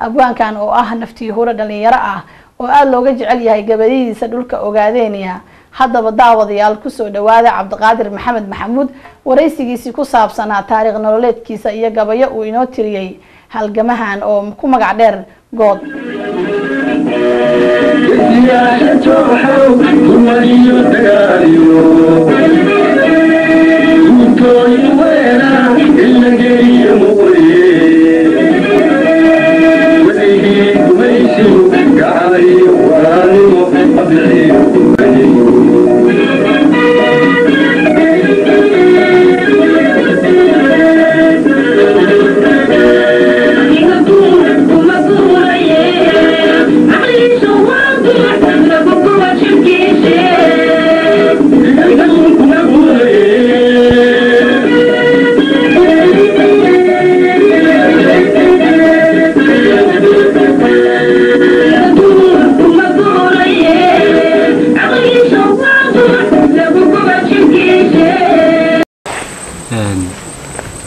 Abwaankan oo ah naftii hura dhalinyaro ah oo aada looga jecel yahay gabadhiisa dhulka Ogaadeynaya. Haddaba daawadayaal, kusoo dhawaada Cabdiqaadir Maxamed Maxamuud, waraysigiisii ku saabsanaa taariikh nololeedkiisa iyo gabayo uu inoo tiriyey halgamahan oo ku magac dheer Good.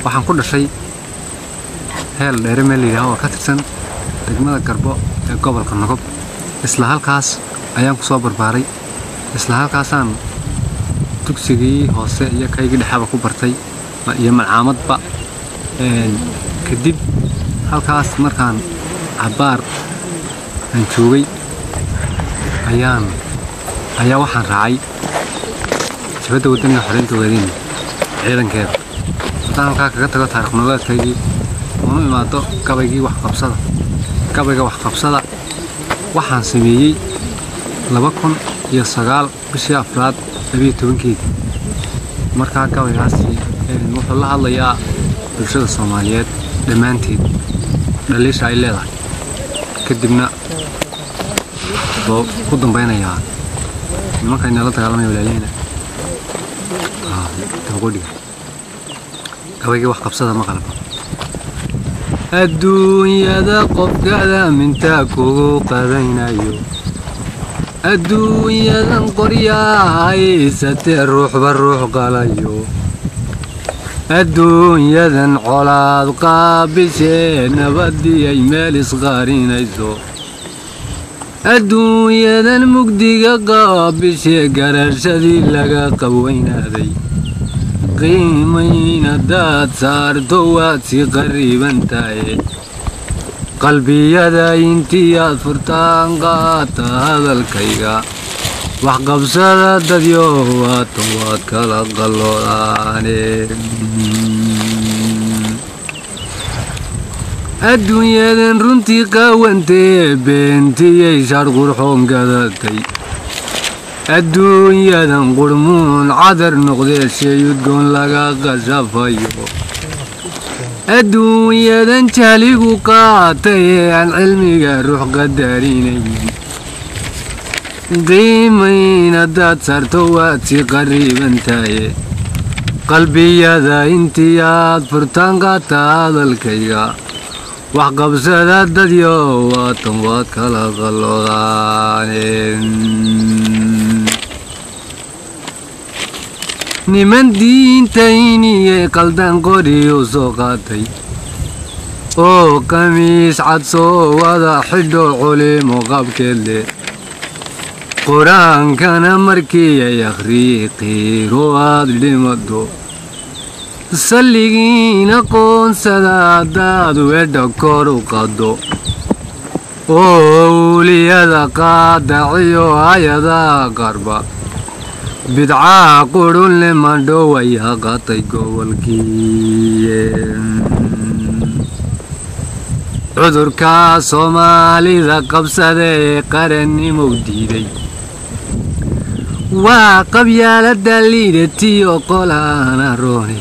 Waxaan ku dhashay Heel Dheere meel layidhaaho oo ka tirsan degmada Garbo ee gobolka Nogob. Isla halkaas ayaan ku soo barbaaray, isla halkaasaan dugsigii hoose iyo kaygii dhexaba ku bartay iyo malcaamadba. Kadib halkaas markaan cabbaar aan joogay ayaa waxaan raacay Jabhadda Wadaniga Xoreynta Ogaadeen ciidankeeda. Haddaan halkaa kaga tago taariikh nololeedkaygii oonu imaado gabaygii waxqabsada, gabayga waxqabsada waxaan sameeyey 2009 bishii afraad 12-keedii. Markaa gabaygaasi wuxuu la hadlayaa bulshada Soomaaliyeed dhammaanteed dhaliisha ay leedahay, kadibna wuxuu ku dambeynayaa nimanka inala dagaalamaya walaalihina dabaqoodhiga. Gabaygii waxqabsada ma qalaba. Adduunyada qofkada mintaa kugu qadaynayo, adduunyadan qoryaa haysatee ruuxba ruux qalayo, adduunyadan colaad qaabishee nabadii ay meel isqaarinayso, adduunyadan mugdiga qaabishee garashadii laga qaweynaaday, qiimayn haddaad saarto waad sii qariiban tahay, qalbiyada intii aad furtaan qaata hadalkayga, waxqabsada dadyo waatan waad kala qaloodaane. Adduunyadan runtii qaawantee beentiyay shaar qurxoon gadatay, adduunyadan qurmuun cadar noqdee sheeyudgoon laga qashafayo, adduunyadan jahligu qaatay ee aan cilmiga ruux qadarinayn, qiimayn haddaad saarto waad sii qariiban tahay, qalbiyada intii aad furtaan qaata hadalkayga, waxqabsada dadyo waatan waad kala qaloodaane. Niman diintayniyay qaldan qoriyu soo qaatay oo qamiis cad soo wada xidho culimo qabkeed leh, qur-aankana markii ay akhriyi qiiro aad dhimado, salligiina qoonsada haddaad wedha kor u qado, Owliyada qaadaciyo hay-adaha qarba bidcaa qurun limandhow ayaa qaatay gobolkii. Cudurkaa Soomaalida qabsada ee qarannimow diiday waa qabyaalada liidatiyo qolaana roone.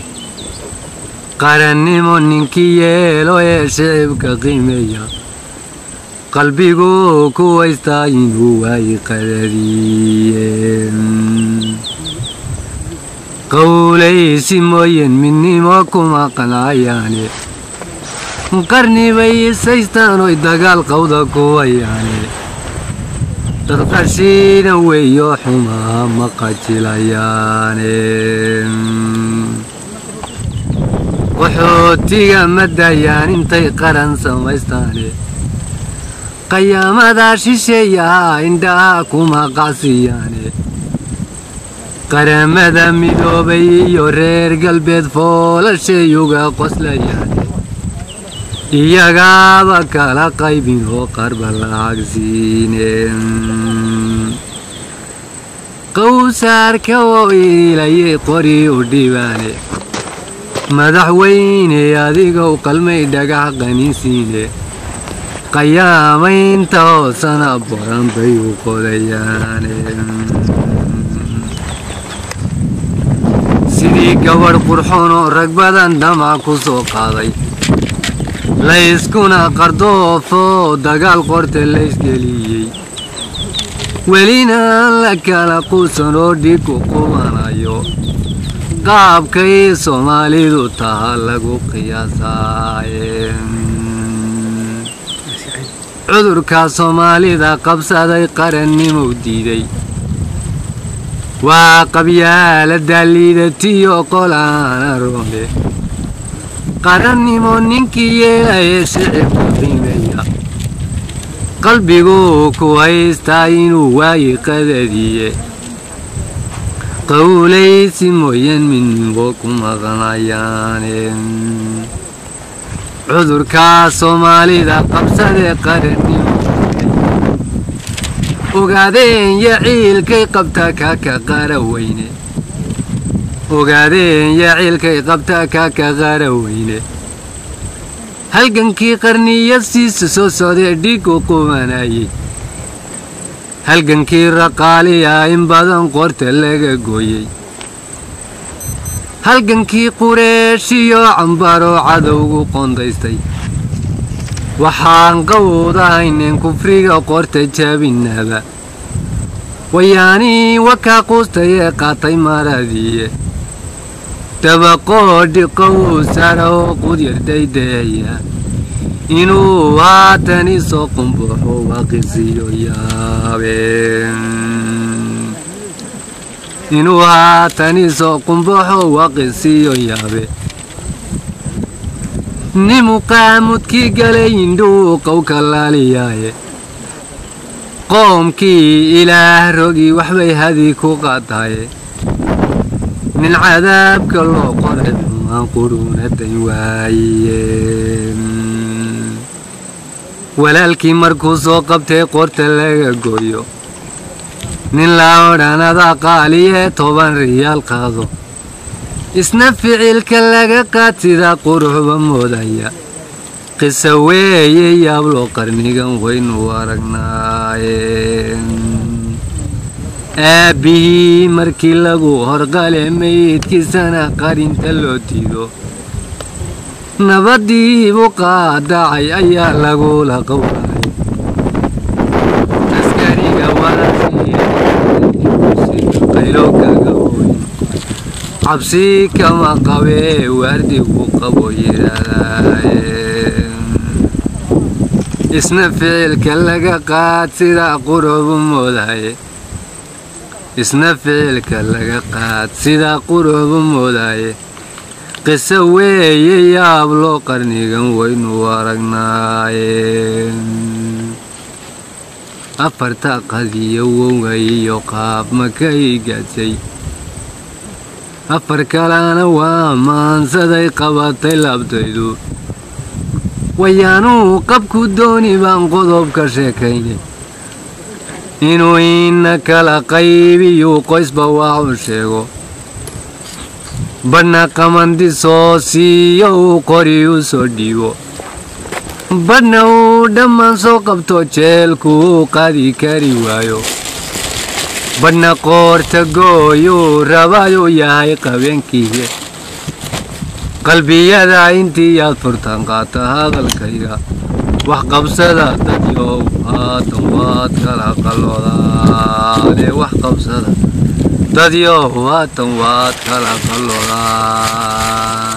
Qarannimo ninkii yeelo ee shicibka qiimeeya qalbigu ku haystaa inuu waayi qadadiye. Qowlaysi mooyeen midnimo kuma qancayaane, qarni bay isaystaan oy dagaal qawda kuwayaane. Dadqashiina weeyo xumaa ma qajilayaane. Qaxootiga ma dayaan intay qaran samaystaane, qayaamada shisheeyaha indhaha kuma qacsiyaane. Qaramada Midoobay iyo reer galbeed foolasheeyuga qoslayaane, iyagaaba kala qaybin oo qarba lacag siine. Qowsaarka oo iilayay qori u dhiibaane, madaxweyne adigow qalmay dhagax qaniinsiine. Qayaamaynta hoosana boran bay u qodayaane. Sidii gabadh qurxoonoo rag badan damac ku soo qaaday, layskuna qardoofo dagaal qorte laysgeliyey, welina la kala quusan oo dhigu qubanayo, qaabkay Soomaalidu taha lagu qiyaasaaye. Cudurkaa Soomaalida qabsaday qarannimow diiday waa qabyaalada liidatiyo qolaana roone. Qarannimo ninkii yeelaye shicibka qiimeeya qalbigu ku haystaa inuu waayi qadadiye. Qowlaysi mooyeen midnimo kuma qanayaane. Cudurkaa Soomaalida qabsadee qarannimo ogaadeen yaciilkay qabtaa kaaka qara weyne, ogaadeen yaciilkay qabtaa kaaka qara weyne. Halgankii qarniya siisa soo socdee dhiigu qubanayey, halgankii raqaaliya in badan qorta laga gooyey, halgankii Qureeshiyo cambaroo cadowgu qoondaystay, waxaan qawdahaynen kufriga qorta jabinaba. Wayaanii wakaa quustayee qaatay maradiiye, dabaqoodhi qowsara oo qudyardaydeeya inuu haatan isoo qumbuxo waaqisiyo yaabe, inuu haatan isoo qumbuxo waaqisiyo yaabe. Nimu qaamudkii galay indhuu qow kalaaliyaaye, qoomkii Ilaah rogi waxbay hadi ku qaataye. Nin cadaabka loo qoray xumaan quruunadayn waaye, walaalkii markuu soo qabtay qorta laga gooyo, nin la odhanada qaaliye 10 riyaal qaado, isna ficilka laga qaad sida quruxba moodaya. Qisa weeye yaablo qarnigan waynu aragnaaye. Aabbihii markii lagu horqale meydkiisana qarinta loo diido, nabadiibu qaadacay ayaa lagula qowlay. Askariga qaylo kaga ooyin cabsi kama qabee, waardigu qabo yidhahdaaye. Isna ficilka laga qaad sida qurubu moodaye, isna ficilka laga qaad sida qurubu moodaye. Qiso weeye yaablo qarnigan waynu aragnaaye. Afarta qadiyo wowga iyo qaab makay gadsay, afar kalena waa maansaday qabatay laabtaydu. Wayaanuu qabku dooni baan qodob ka sheekaynay, inuu ina kala qaybiyuu qoysba waxu sheego, badhna qamandi soo siiyo uu qori u soo dhiibo, badhna uu dhammaan soo qabto jeelkuu qaadi kari waayo, badhna qoorta gooyuu rabayuu yahay qabeenkiiye. Qalbiyada intii yaad furtaan qaata hadalkayga, wax qabsada dadyow haatan waad kala qaloodaane, wax qabsada dadyow haatan waad kala qaloodaa.